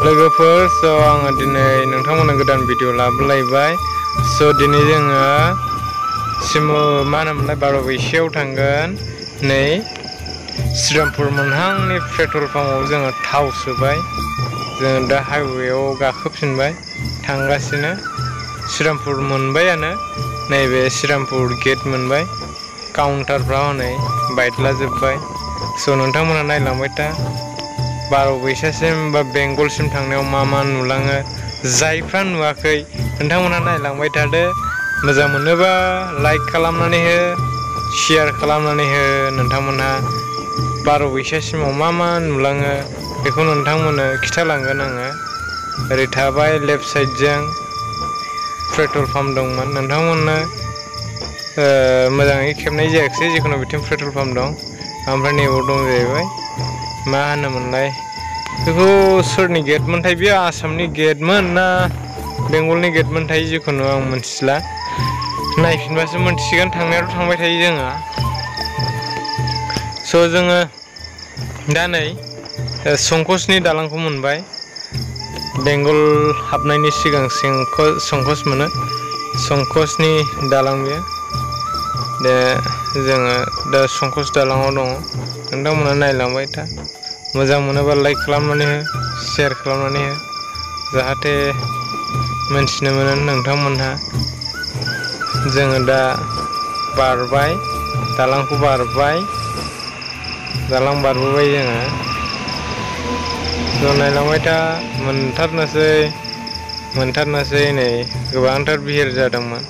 लोगोफोर स' आङो दिनै नोंथांमोननो गोदान भिडिअ लाबोलायबाय स' दिनै जोङो मा होनोमोनलाय बार'बैसायाव थांगोन नै श्रीरामपुर मोनहांनि पेट्रल पाम्पआव जोङो थाव सोबाय जोङो दा हाइवेआव गाखोफिनबाय थांगासिनो श्रीरामपुर मोनबायानो नैबे श्रीरामपुर गेट मोनबाय काउन्टारफ्रा हनै बायद्लाजोब्बाय स' नोंथांमोना नायलांबाय था बार'बैसासिम बा बेंगलसिम थांनायाव मा नुलाङो जायफ्रा नुवाखै नोंथांमोना नायलांबाय थादो मोजां मोनोबा लाइक खालामनानै हो शेयार खालामनानै हो नोंथांमोनहा बार'बैसासिमाव मा नुलाङो बेखौ नोंथांमोननो खिथालांगोन आङो ओरै थाबाय लेफ्ट साइडजों पेट्रल पाम्प दंमोन नोंथांमोननो मोजाङै खेबनाय जायाखिसै जिखुनु बिथिं पेट्रल पाम्प दं ओमफ्राय नैबाव दं जाहैबाय मा होनोमोनलाय बेखौ सोरनि गेटमोनथाय बेयो आसामनि गेटमोन ना बेंगलनि गेटमोनथाय जिखुनु आं मिथिला नायफिनबासो मोनथिसिगोन थांनायाथ' थांबाय थायो जोङो स' जोङो दा नै संकसनि दालांखौ मोनबाय बेंगल हाबनायनि सिगां संकस मोनो संकसनि दालां बेयो दा जोङो दा संकस दालाङाव दङ नोंथांमोना नायलांबाय था मोजां मोनोबा लाइक खालामनानै हो शेयार खालामनानै हो जाहाथे मोनथिनो मोनो नोंथांमोनहा जोङो दा बारबाय दालांखौ बारबाय दालां बारबोबाय जोङो ज' नायलांबाय था मोनथारनोसै नै गोबांथार बिहिर जादोंमोन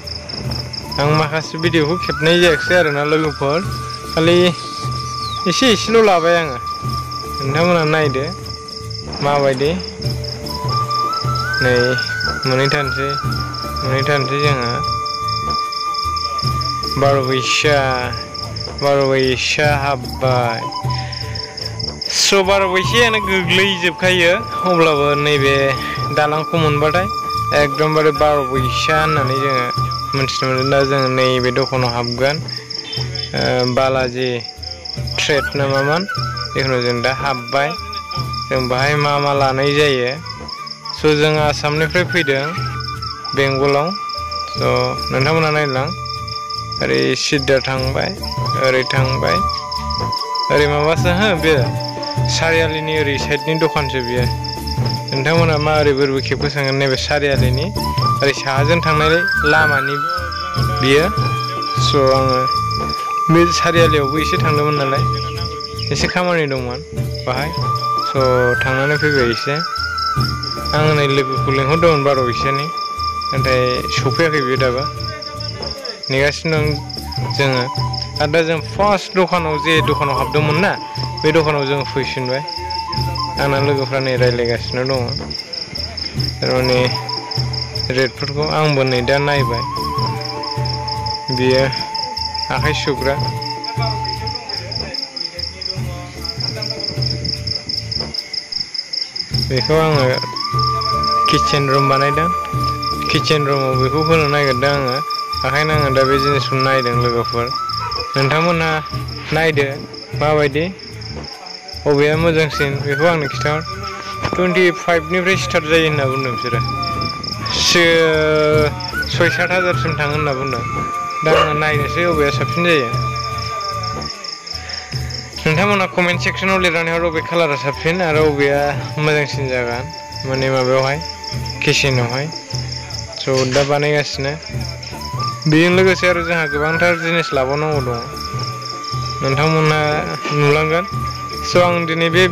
आं माखासे भिडिअखौ खेबनाय जायाखिसै आरोना लोगोफोर खालि एसेल' लाबाय आङो नोंथांमोना नायदो माबायदि नै मोनहैथारनोसै जोङो बार'बैसा हाबबाय स' बार'बैसायानो गोग्लैजोबखायो अब्लाबो नैबे दालांखौ मोनबाथाय एकदमबारे बार'बैसा होननानै जोङो मोनथिनो मोनो दा जोङो नैबे दखानाव हाबगोन बालाजि ट्रेड ना मामोन जिखुनु जों दा हाबबाय जों बाहाय मा लानाय जायो स' जों आसामनिफ्राय फैदों बेंगलाव स' नोंथांमोना नायलां ओरै सिदा थांबाय ओरै थांबाय ओरै माबासो बे सारियालिनि ओरै साइडनि दखानसो बियो नोंथांमोना मा ओरै बोरैबो खेबखो सोंगोन नैबे सारियालिनि ओरै साहाजों थांनाय लामानि बियो स' आङो बे सारियालियावबो एसे थांदोंमोन नालाय एसे खामानि दंमोन बाहाय स' थांनानै फैबाय एसे आं नै लोगोखौ लिंहरदोंमोन बार'बैसानि नाथाय सफैयाखै बियो दाबो नेगासिनो दं जोङो आरो दा जों फार्स्ट दखानाव हाबदोंमोन ना बे दखानाव जों फैफिनबाय आंना लोगोफ्रा नै रायज्लायगासिनो दङ थारमाने रेटफोरखौ आंबो नै दा नायबाय बियो आखाइ सुग्रा बेखौ आङो किचेन रुम बानायदों किचेन रुमाव बेखौ होनो नागिरदों आङो ओंखायनो आङो दा बे जिनिसखौ नायदों लोगोफोर नोंथांमोनहा नायदो माबायदि बबेया मोजांसिन बेखौ आंनो खिन्थाहर 25निफ्राय स्टार्ट जायो होनना बुंदों बिसोरो 6-7 हाजारसिम थाङो होनना बुंदों दा आङो नायनोसै बबेया साबसिन जायो नोंथांमोना कमेन्ट सेक्सनाव लिरनानै हर बबे कालारा साबसिन आरो बबेया मोजांसिन जागोन माने माबायावहाय किचेनावहाय स' दा बानायगासिनो बेजों लोगोसे आरो जोंहा गोबांथार जिनिस लाबावनांगौ दङ नोंथांमोना नुलांगोन स' आं दिनै बे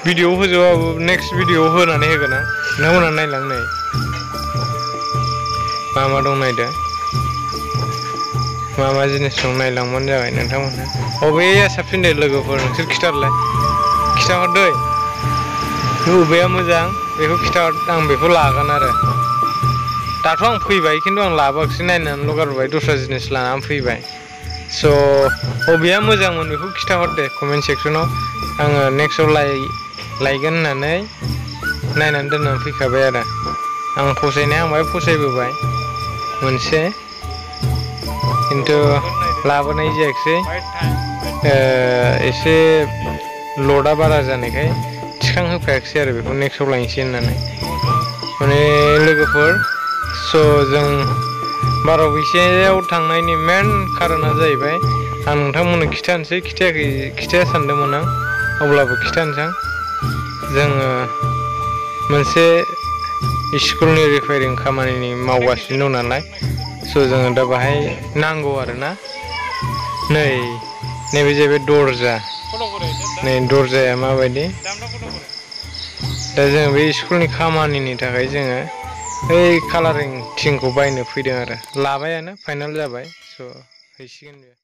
भिडिअ होजोबाबो नेक्स्ट भिडिअ होनानै होगोन आं नोंथांमोना नायलां नै मा दं नायदो मा जिनिस दं नायलांबानो जाबाय नोंथांमोनहा बबेया साबसिन दे लोगोफोर नोंसोर खिथाहरदै बबेया मोजां बेखौ खिथाहर आं बेखौ लागोन आरो दाथ' आं फैबाय खिन्थु आं लाबोआखिसै नायनानैल' गारबाय दस्रा जिनिस लानानै फैबाय स' बबेया मोजांमोन बेखौ खिथाहर दे कमेन्ट सेक्सनाव आङो नेक्स्टआव लायगोन होननानै नायनानै दोननानै फैखाबाय आरो आं फसायनाया आं बाहाय फसायबोबाय मोनसे खिन्थु लाबोनाय जायाखिसै एसे लडा बारा जानायखाय थिखांहोफायाखिसै आरो बेखौ नेक्स्टआव लायनोसै होननानै माने लोगोफोर स' जों बार'बैसायाव थांनायनि मेन खारना जाहैबाय आं नोंथांमोननो खिथाया सानदोंमोन आं अब्लाबो खिथानोसै आं जोङो मोनसे स्कुलनि रिपेयारिं खामानिनि मावगासिनो दं नालाय स' जोङो दा बाहाय नांगौ आरोना नैबे जाहैबाय दर्जा नै दर्जाया माबायदि दा जोङो बे स्कुलनि खामानिनि थाखाय जोङो बै कालारिं थिंखौ बायनो फैदों आरो लाबायानो फाइनाल जाबाय स' हैसिगोन बे